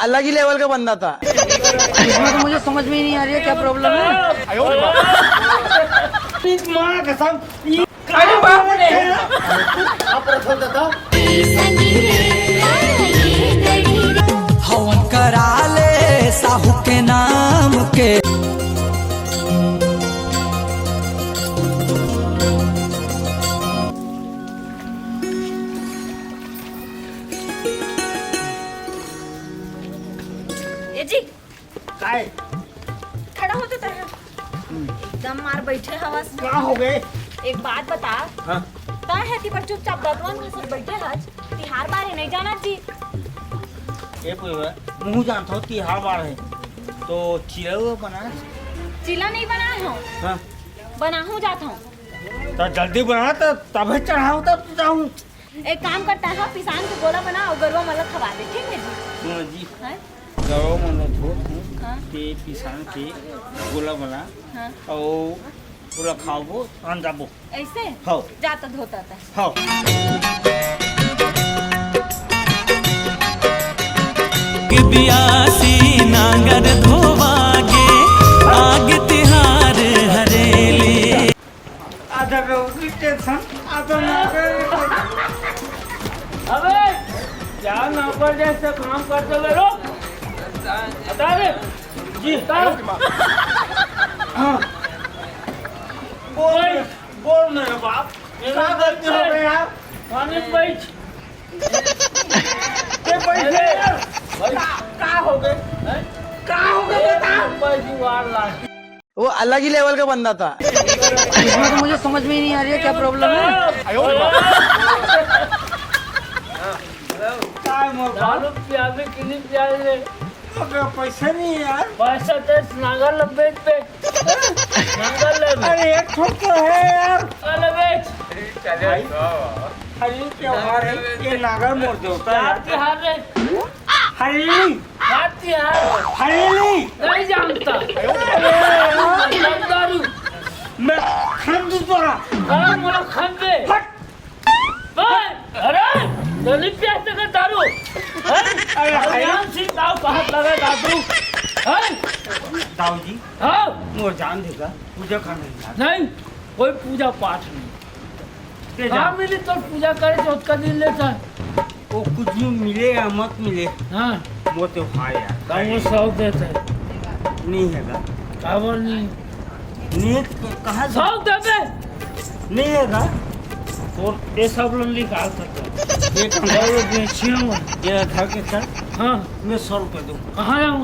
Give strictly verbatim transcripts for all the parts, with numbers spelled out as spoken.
अलग ही लेवल का बंदा था। इसमें तो मुझे समझ में ही नहीं आ रही है, क्या प्रॉब्लम है। माँ कसम। अरे बाप रे। आप रखो दादा। हवन करा ले साहू के नाम के। ए जी, काय? खड़ा हो तो तैं ह। एकदम मार बैठे हवस। का हो गए? एक बात बता। हाँ। तैं ह एती बर चुपचाप दतवन घसत बैठे हस। तिहार बारे नहीं जानत जी। ए पुआ, मुँह जानत हो तिहार बार है। तो चीला उला बना। चीला नहीं बनाए हो? हाँ। बनाहूँ जात हूँ। तो जल्दी बना, तो तभे चढ़ाऊँ, तब तो जाऊँ। एक काम करता है, पिसान के गोला बना अउ गरुवा मन ला खवा दे, ठीक है जी? सुनो जी, हैं? गरुवा मन ला धोत हूँ, हाँ। ते पिसान के गोला बना, हाँ। अउ ओला खाबो, तहन जाबो। ऐसे? हाँ। जा तो धोता था। हाँ। कि बियासी नांगर धोवागे, आगे तिहार हरेली। आधा रउदी टेंशन, आधा नौकर। अबे, क्या नौकर जैसे काम करते हुए लोग? बता दे। जी, बता। हाँ। बोल, बोल मेरे बाप। मेरे क्या गलती हो गई यार? पानी में बैठ। ये बैठ गए यार। का, का हो गए? हैं? का हो गए बता? ऊपर दीवार ला। वो अलग ही लेवल का बंदा था। इसमें तो मुझे समझ में ही नहीं आ रही है, क्या प्रॉब्लम है। काय मोर बाप? दारू पियाबे कि नहीं पियाबे? अबे, पैसा नहीं है यार। पैसा तो इस नांगर ला बेच दे। नांगर ले बे। अरे, एक ठो तो है यार। चल बेच। भाई, हरेली त्योहार है, ये नांगर मोर देवता है यार। क्या त्योहार रे? हरेली। का तिहार? हरेली। नहीं जानता। अरे, दारू। मैं खंड तोरा। हाँ, मोला खंड दे। हट। ओए, अरे, गली पे आते का दारू। हैं? अरे, अरे, हरेली। राम सिंह दाऊ कहाँ लगा दारू? हैं? दाऊ जी। हाँ। मोर जान देगा, पूजा करने जाना। नहीं, कोई पूजा पाठ नहीं। ते कहाँ जा। मिली तो पूजा करे तो ओतका दिन लेता है। वो कुछ भी मिले या मत मिले, हाँ। वो तो खा यार। का वो सौ देते हैं। नहीं है का? काबर नहीं? नहीं है तो कहाँ से? सौ देबे। नहीं है का? और ये सब लोग निकाल सकते हैं। ये कहाँ? सौ लोग बेचिए वो। ये घर के सर। हाँ। मैं सौ रुपये दूँ। कहाँ जाऊँ?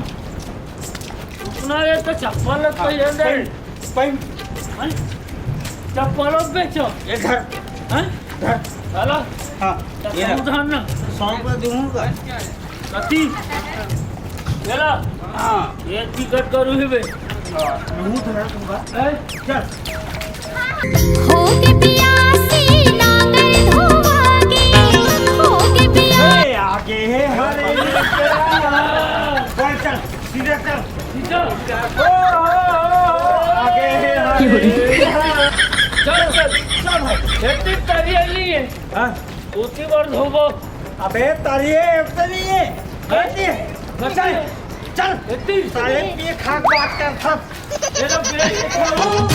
उतना रे तो चप्पल हाँ, पहन दे। पहन, पहन। हैं? चप्पल बेचो। ये घर। हैं? घर। चलो। हाँ, चप्पल ये रख। उधार ना। सौ रुपये दूंगा। कति? चला। हाँ। ये टिकट करू ही बे। हाँ, नहीं उधार दूंगा। हैं? चल। होगे बियासी नांगर धोवागे, होगे बिया- ए, आगे हे हरेली। चल, चल, सीधे चल। सीधा। ओ, ओ, ओ, ओ, आगे हे हरेली। चल, चल, चल भाई। खेती तरिया नहीं है। हाँ। उसी बार धोबो। अबे, तरिए, इतनी है। हैं? इतनी है। इतनी चल, है। चल। इतनी? साले, पी खा के बात कर, थक। ये लो, ब्रेक उठाओ।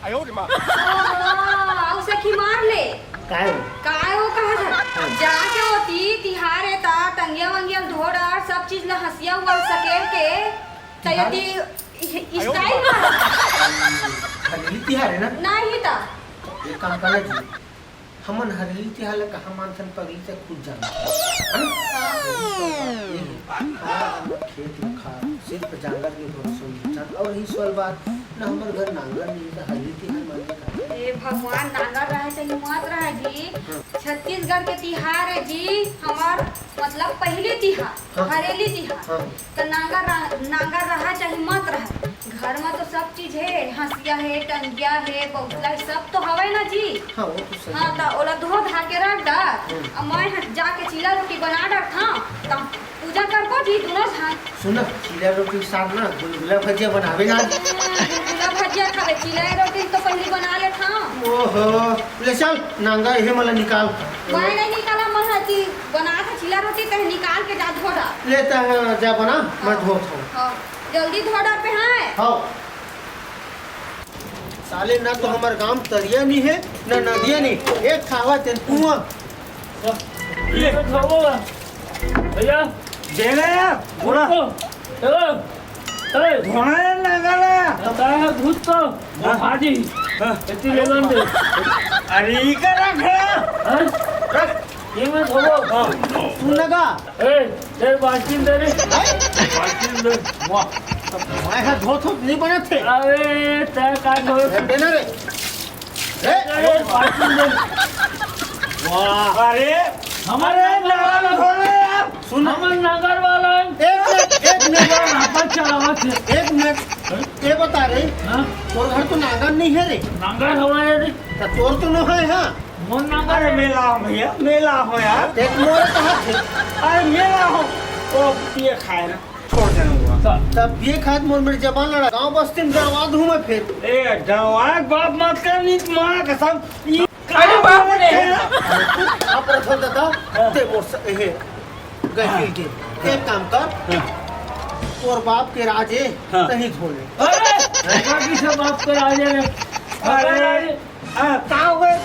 आयो रे माँ। आहा, अउ सखी मार ले। काय हो? काय हो कहा था? हाँ। जाके होती, तिहार है ता, टंगिया वंगिया धो डार, सब चीज ला हंसिया हुआ सकेल के, त तिहार? यदि इ-, इ-, आयो रे स्टाइल माँ। मार। हरेली तिहार है ना? नहीं ता। एक काम कर ले जी। हमन हरेली तिहार ल कहाँ मानथन, पगली ते खुद जानथे। हाँ? हाँ। हमर खेत ल खार, सिर्फ जांगर के भरोसे उठथन। अउ रही सवाल बात, न हमर घर नांगर नहीं, त हरेली तिहार माने का? ए भगवान, नांगर रहे चाहे मत रहे जी, हाँ। छत्तीसगढ़ के तिहार है जी, हमर मतलब पहली तिहार, हाँ। हरेली तिहार। हाँ। त नांगर रह-, नांगर रहा चाहे मत रहा, घर में तो सब चीज है, हंसिया है, टंगिया है, बौसला है, सब तो हवे ना जी। हाँ, वो तो सही हाँ, है। त ओला धो धा के रख डार, हम्म। अब मैं ह-, जाके चीला रोटी बना डार था, त पूजा करबो जी, दुनों झन। सुन ना, चीला रोटी के साथ ना गुलगुला भजिया बनाबे ना। गुलगुला भजिया खाबे, चीला रोटी तो पहिली बना लेथंव। ओहो, ले चल, नांगर हे, मोला निकाल। मैं नहीं निकाला, मैं ह जी बना था चीला रोटी, तहे निकाल के जा धो डार। ले त जा बना, मैं धोत हंव। हाँ, जल्दी धो डार पे, हाँ। हाँ। साले, ना तो हमर गांव तरिया नी हे, ना नदिया नी, एक खावा तेन कुआं। ये खाओ भैया। दे ना यार, थोड़ा। चलो, चलो। ए, धोना है ना गाला। का है भूत तो? हाँ। हाजी। हाँ। इतनी लेलन दे। अरे, इका रख ना। हाँ? रख। ये मैं धोबो। हाँ। तू लगा। ए, तेरे बाल्टीन दे रे। बाल्टीन दे। वाह। मैं हा धोत होत नहीं बना थे। अरे, तेरे का धोए? ए, दे ना रे। ए, ए, बाल्टीन दे। वाह। अरे, हमर अरे, नांगर वाला धो रहे यार। सुन। हमर नांगर वाला है। एक मिनट, एक मिनट। अपन चलावत है। एक मिनट। ये बता रे, हाँ? तोर घर तो नांगर नहीं है रे। नांगर हवा है रे। त तोर तो नो है, हाँ? मोर नाम अरे मेला हो भैया, मेला हो यार। देख मोर कहा थे। अरे मेला हो। वो पिए खाए ना, छोड़ देना हुआ। तब पिए खाए मोर मेरे जबान लड़ा। गांव बस्ती में डरवा दूं मैं फिर। ए, डरवा बाप मत कर, नी मां कसम। अरे बाप रे। आप रखो दादा, ते मोर से, ए, गए के। एक काम कर, तोर बाप के राज ए, हाँ। तहीं धो ले। अरे, बाकी सब बाप के राज ए रे। अरे, अरे, हाँ, का हो गए?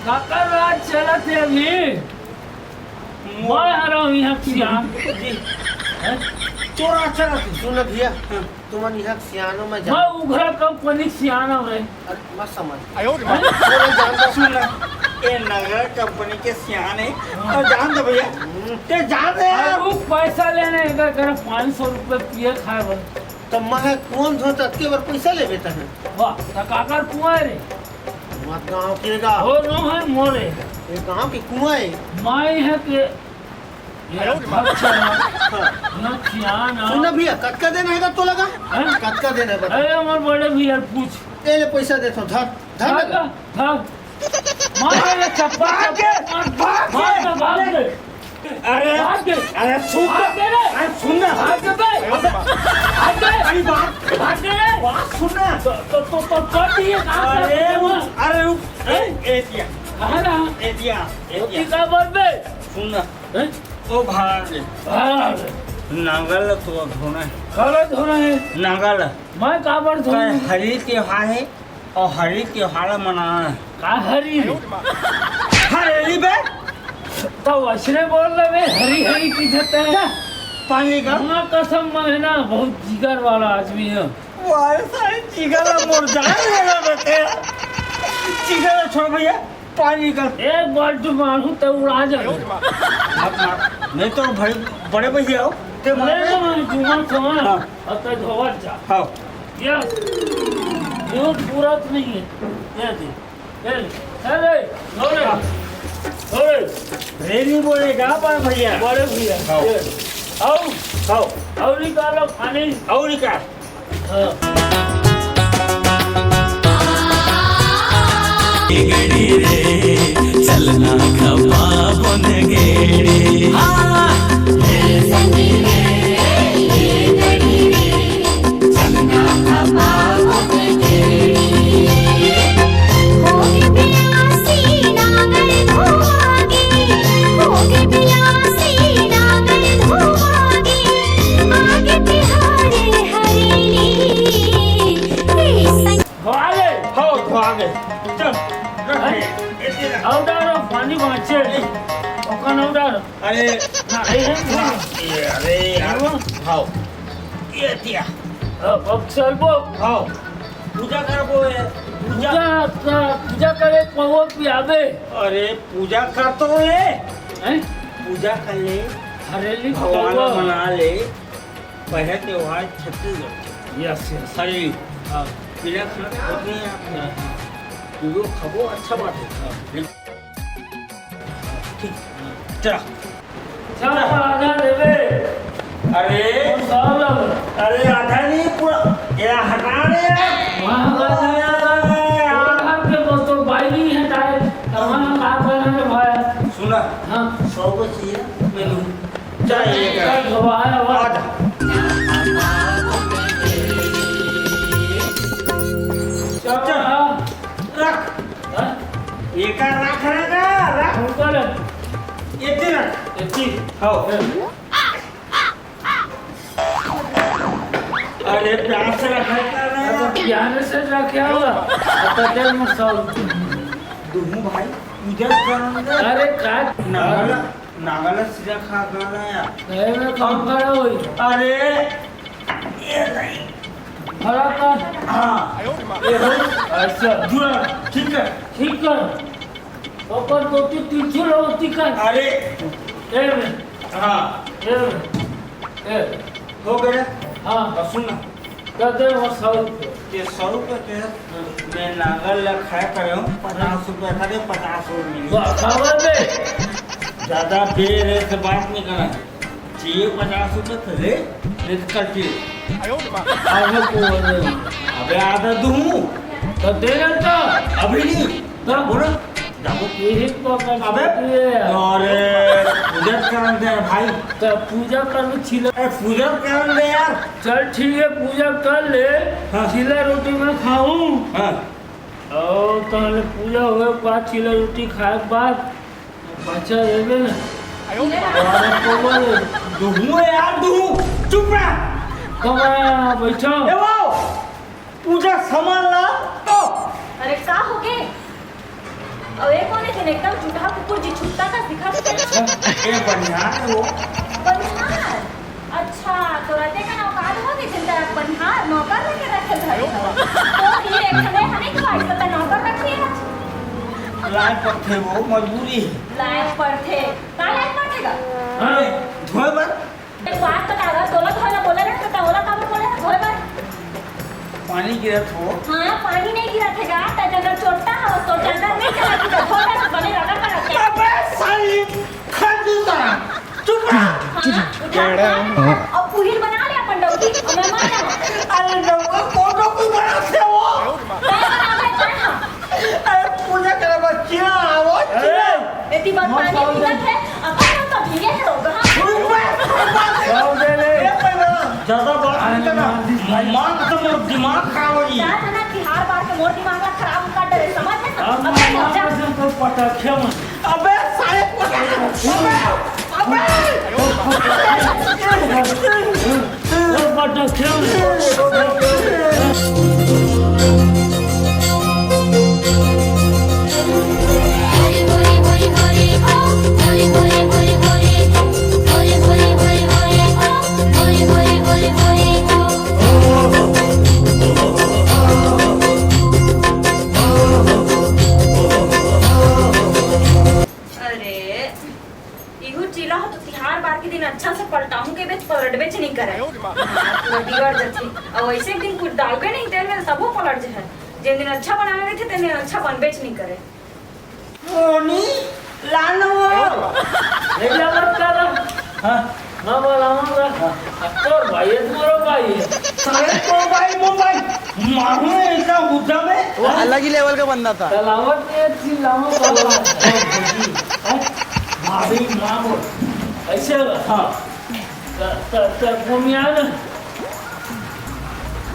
काकर राज चलत हे अभी? मैं हरंव इहाँ सियान। जी। हैं? तोर राज चलत हे? सुन भैया, हाँ। तुमन इहाँ सियानो में जान। मैं उघरा कंपनी सियान हंव रे। अरे, मत समझ। आयो रे माँ। हैं? तोर राज जानता सुन ना, ये नगर कंपनी के सियान हे। हाँ। तो जान दे भैया। हम्म। ते जान दे यार। अरे, वो पैसा लेने का करे पाँच सौ रुपये पिए खाए बर। त मैं कुआं धोत अतके बर पैसा लेबे तने? वाह, त काकर कुआं हे रे? मत गांव के गा। हो नो है मोरे। ये गांव के कुआं हे। माई है के। ये अच्छा। हाँ। न सियान। सुन ना भैया, कतका देना है तो लगा? हैं? कतका देना है बता? अरे, हमर बड़े भैया पूछ। ए ले पैसा देथंव, धर, धर। धर, धर। मार रे चप्पल, भाग के, चप्पल मार। भाग के, मार ना, भाग रे। अरे, भाग के। अरे, सुन ना। भाग के रे। अरे, सुन ना। भाग के बे। अरे, भाग के। अरे, बात। भाग के रे। बात सुन ना। तो, तो, तो, तो कर दिए, कहाँ से अरे, आया? रुक, अरे, रुक। ए, ए, दिया। कहाँ रहा? ए, दिया। ए, वो दिया। की का बोल बे? सुन ना। हैं? ओ भाग। भाग। नांगल तो धोना है। काला धोना है? नांगल। मैं काबर धोना है? हरी त्योहार है। अउ हरी त्योहार मनाना हे। का हरी रे? हरेली बे। त वइसने बोल रहे बे, हरी हरी की जते। जा, पानी का। माँ कसम, मैं ना बहुत जिगर वाला आदमी हंव। वाह, सारे जिगर ला मोर जान लेना बेटे। जिगर ला छोड़ भैया, पानी का। एक बाल्टी मारू त उड़ा जाए। मत मार। नहीं तो भाई, बड़े भैया हो, ते मार ले दे। ना, मैं घूमा थोड़ा। हाँ। अब तक धोवत जा। हाँ। यस। ये पूरा तो नहीं है। ये दे। ये ले। अरे, धो ले। धो ले। रेली बोलेगा बड़ा भैया। बड़े भैया। हाँ। ये। आओ। हाँ। और निकालो पानी। और निकाल। हाँ। गेड़ी रे, चलना खपा बन गेड़ी। हाँ। धोआ ले। हो, धोआ ले। चल, रख हैं? ले। ऐसे रख। अउ डारो, पानी बाँचे। नहीं। ओका अउ डारो। अरे। ना, ए, ए, ना। ये, अरे यार। हाँ। हाँ। ये दिया। अब, अब चलबो। हाँ। पूजा करबो ए। पूजा। पूजा का, पूजा करे पहुँच भी आवे। अरे, पूजा कर तो ले। हैं? पूजा कर ले। हरेली भगवान पहुँच। मना ले। पहले त्योहार छत्तीसगढ़ के। Yes, yes. हरेली। हाँ। पीला खाना खाते हैं आप। हाँ, हाँ। वीडियो खाबो, अच्छा बात है। हाँ। ठीक। चला। चला, आधा देवे। अरे। और सौ लो। अरे, आधा नहीं, पूरा। ये हटा रे यार। वहाँ का अरे यार। वहाँ के दोस्तों, भाई नहीं हटाए। तो वहाँ का करना है भाई। सुना। हाँ। सौ को चाहिए, मैं लूँ। चल, चल, चल, चल। रख। हाँ? एका रख, रख, रख। एती रख। एती। हाँ। अरे, प्यार से रखा कर रहे हैं। अरे, प्यार से रखा होगा। अब तो तेरे में सौ रुपये। दुहू भाई, पूजा करन दे। अरे, का? नागल, नागल सिरा खा कर रहे हैं। नहीं, मैं काम खड़ा हुई। अरे, ये नहीं। खड़ा कर। हाँ। ये हो। अच्छा। जुड़ा, ठीक है। ठीक कर। ओकर दो तीन, तीन ठो होती कर। अरे। ए में। हाँ। ए में। ए। हो गया? हाँ। अब सुन ना। तो दे वो सौ रुपये। ये सौ रुपये के, हाँ। मैं नागल ला खाया करे हूँ, पचास रुपये खा दे, पचास और मिली। वाह, खावा दे। ज्यादा बेर है तो बात नहीं करना। चाहिए पचास रुपये तो ले, नहीं तो कल चाहिए। आधा को बोल रहे हो। अबे आधा दूँ। तो दे ना तो। अभी नहीं। तो बोलो। जाओ। यही तो कर अबे, सकती है। अरे, पूजा करन दे भाई। तो पूजा कर लो, छिला। ए, पूजा करन दे यार। चल ठीक है, पूजा कर ले। हाँ। छिला रोटी मैं खाऊं। हाँ। और ताले पूजा होए के बाद, छिला रोटी खाए के बाद बच्चा देबे ना। अरे पवन, दुहू है यार, दुहू। चुप रह। कब आया? बैठो। ए वो, पूजा सामान ला तो। अरे का हो गे? अरे कोने दिन एकदम चूल्हा कुकुर जी छुट्टा का दिखा देते। ए बनिहार वो। बनिहार? अच्छा, तोरा ते का औकात हो गे, जिन तरह बनिहार नौकर लेके रखे घर में। तो ये एक हने हने के भाई से नौकर रखी है। लाए पड़थे वो, मजबूरी है। लाए पड़थे। का लाए पड़थे गा? अरे, धोए बर। एक बात बता गा, तोला धोए ला बोले रहे, तो ओला काबर बोले रहे धोए बर? पानी गिरत हो। हाँ, पानी नहीं गिरत हे गा, त जनरल चोट्टा हो, तो जनरल नहीं चला, तो धोए ला बने रगड़ कर रखे। अबे साली, खंजूसा। चुप रह। हाँ, उठा, उठा। अब उहिल बना ले अपन डौकी, और मैं मर जाऊँ। अरे डौका, कौन डौकी बनाथे वो? मैं बनावे, तैं हाँ। अरे पूजा करे बर चिड़ा आवो, चिड़ा। एती बार पानी पीना है, अपन हम तो भीगे है रोग, हाँ। रुक बे, रुक बे। ए भाई, ज्यादा बात नहीं करना। मार तो मोर दिमाग खराब हो गई। जा जना तिहार बार के मोर दिमाग ला खराब कर डरे, समझ है ना? अब मैं समझा। तो पटाखे मन। अबे साले, अबे, अबे। अरे, इहू चीला हो तो तिहार बार के दिन अच्छा से पलटाहूं के बेच पलटबेच नहीं करे। पूरा बिगड़ जथे। और वैसे एक दिन कुछ डालबे नहीं तेल में तबो पलट जाए। जिन दिन अच्छा बनावे रहिथे तेन दिन अच्छा बनबेच नहीं करे। मोनी, लानो। ले जा मत कर। हाँ। मैं बोलाऊंगा। हाँ। अब तोर भाई है, तुम्हारा भाई है। साले तोर भाई, मोर भाई। मारू ऐसा हुद्दा में। वो अलग ही लेवल का बंदा था। चलावत नहीं है, चिल्लावत नहीं है। भाभी, माँ बोल। ऐसे बोल। हाँ। त, त, त, फोन में आ ना।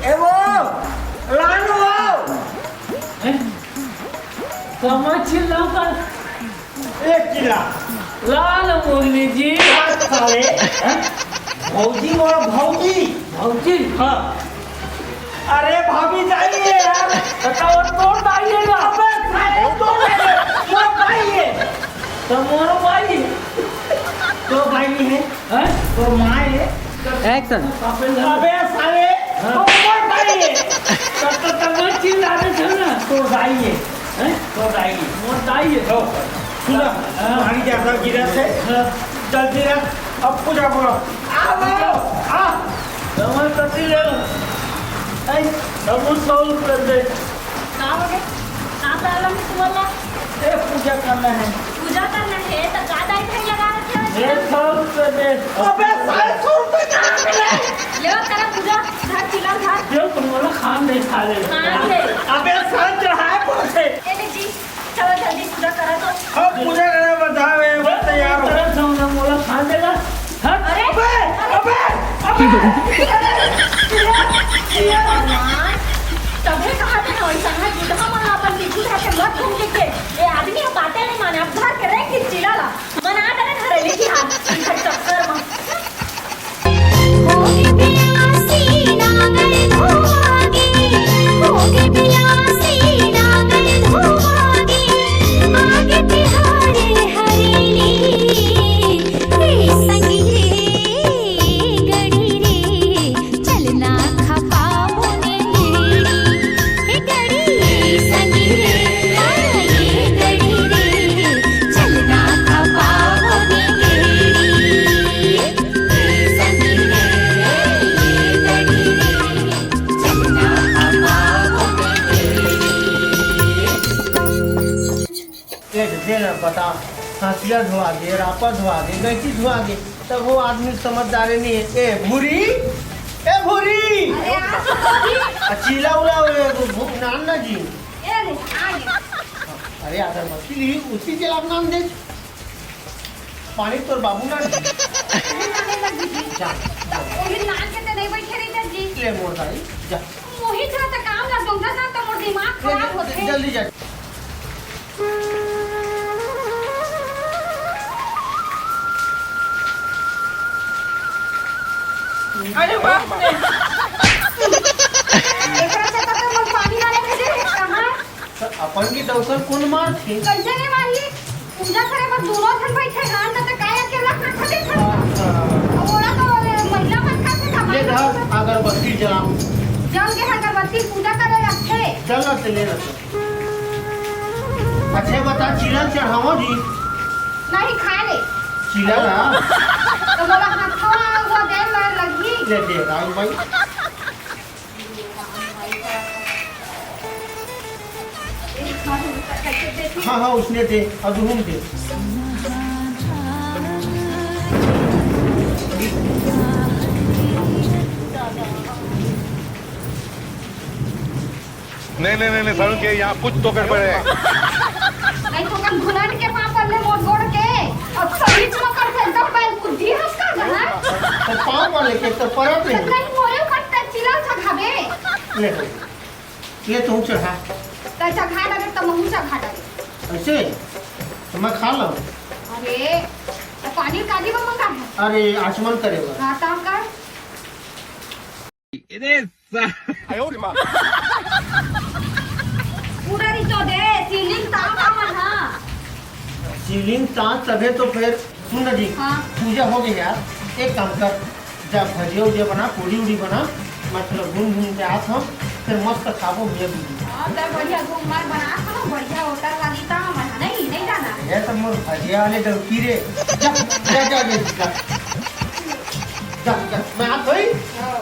ए वो, लान वो। हैं? कमा चिल्लाओ का? एक चिल्ला। लाल मुरली जी। सात साले, हैं? भौजी मोर भौजी। भौजी? हाँ। अरे भाभी जाइए यार। बताओ, तोर दाई है ना? अबे साले, तोर दाई है। मोर भाई है। तो मोर भाई है। तो भाई नहीं है। हैं? तो माँ है। एक्शन। अबे साले, हाँ। तो मोर भाई है। तो, तो, तो मैं चिल्ला रहे थे ना। तो भाई है। हैं? तो भाई है। मोर दाई है। तो सुना, हाँ। पानी ज्यादा गिरा से। हाँ। जल्दी रख, अब पूजा करो। आ, आ, आ। रमन कति ले। ऐ, अब उस सौ रुपये दे। का हो गए? का problem है तुम्हारा? ए, पूजा करना है। पूजा करना है, तो का दाई भाई लगा रखे हो? ए, सौ रुपये दे। अबे, साले सौ रुपये कहाँ मिले? ले, करा पूजा, धर, चिलम धर। जो तुम्हारा खान दे, खा ले। खान दे। अबे, साले चढ़ाए कौन से? ए, जी, चलो जल्दी पूजा करा तो। अब पूजा करे बतावे, बस तैयार हो। तरह से उन्हें बोला, खान देगा। हट। हे भगवान, तभे कहा थे ना, वैसा है, बुढ़ा मन ला अपन बिच्छू धर के मत घूम के खेल। ये आदमी ह बातें नहीं माने, अब धर के रेंग के चिला ला। मन आ डरे धरे लेके हाथ, इधर चक्कर में। होगे बियासी नांगर धोवागे, होगे बियासी नांगर धोवागे, आगे तिहारे हरेली, ए संगी रे, गड़ी रे, चलना खपाबो ने गेड़ी, ए गड़ी रे, संगी रे, ए गड़ी रे, चलना खपाबो ने गेड़ी। ए, दे ना बता, हंसिया धोआ दे, रापा धोआ दे, गैंची धोआ दे, तब वो आदमी समझदारे नहीं है। ए भूरी, ए भूरी, अरे, आ, आ, चीला उला, ए, भू-, भू-, नान ना जी। ए, आ गई। अरे, अगरबत्ती ली, उसी के आप नाम दे। पानी तोर बाबू ना दे। अरे, नाने लग दीदी। जा, जा। ओही नान के ते नहीं बैठे रही जी। ले मोर दाई, जा। वही थोड़ा सा काम ला दूंगा ना, तो मोर दिमाग खराब होते। जल्दी जा। अरे बाप रे। एकरा चक्कर में मोर पानी ना लेके दे, कहाँ? तो अपन की दौसर कौन मार थे? कैसे नहीं मारी? पूजा करे बर दोनों झन बैठे हन, त काय अकेला हाथ खटे खटे? अच्छा। ओला तो महिला मन का से ये कमाई धर, अगरबत्ती जला। जल के अगरबत्ती पूजा करे लगथे। चल ना, चले ना। अच्छा, बता, चीला चढ़ावो जी। नहीं, खा ले। चीला ना? तो मोला हाथवा वो दे बर लगही। ले दे, राम भाई। हाँ, हाँ, उसने दे, अब हम दे। नहीं, नहीं, नहीं, नहीं, सारुण के यहाँ कुछ तो गड़बड़ है। नहीं तो कल घुलन के पाँव पर ले मोर गोड़ के, अब सही चुमा कर फेंकता हूँ, बैल बुद्धि हंस कर बना। तो पाँव वाले के तो परत तो नहीं। नहीं मोरे ऊपर तक चिला चढ़ावे। ले, ले तू चढ़ा। तो चढ़ा डाले तो महू चढ़ा डाले। ऐसे? तो मैं खा लूँ। अरे, तो पानी काजी में मंगा है। अरे, आचमन करे बा। हाँ, तो कर। अरे सा- पूरा रिचो दे, शिवलिंग ताप आवन हा। शिवलिंग ताप तभे तो फिर सुन ना जी, हाँ। पूजा हो गई यार, एक काम कर, जा भजिया उजिया बना, पूड़ी उड़ी बना, मैं थोड़ा घूम घूम के आत हूँ, फिर मस्त खाबो भैया दीदी। हाँ, तो बढ़िया घूम मार बना खाओ, बढ़िया होटल वाली ताप आवन हा, नहीं, नहीं जाना। ये सब मोर भजिया वाले डौकी रे, जा, जा, जा, जा, जा, जा, जा, मैं आत हूँ। हाँ।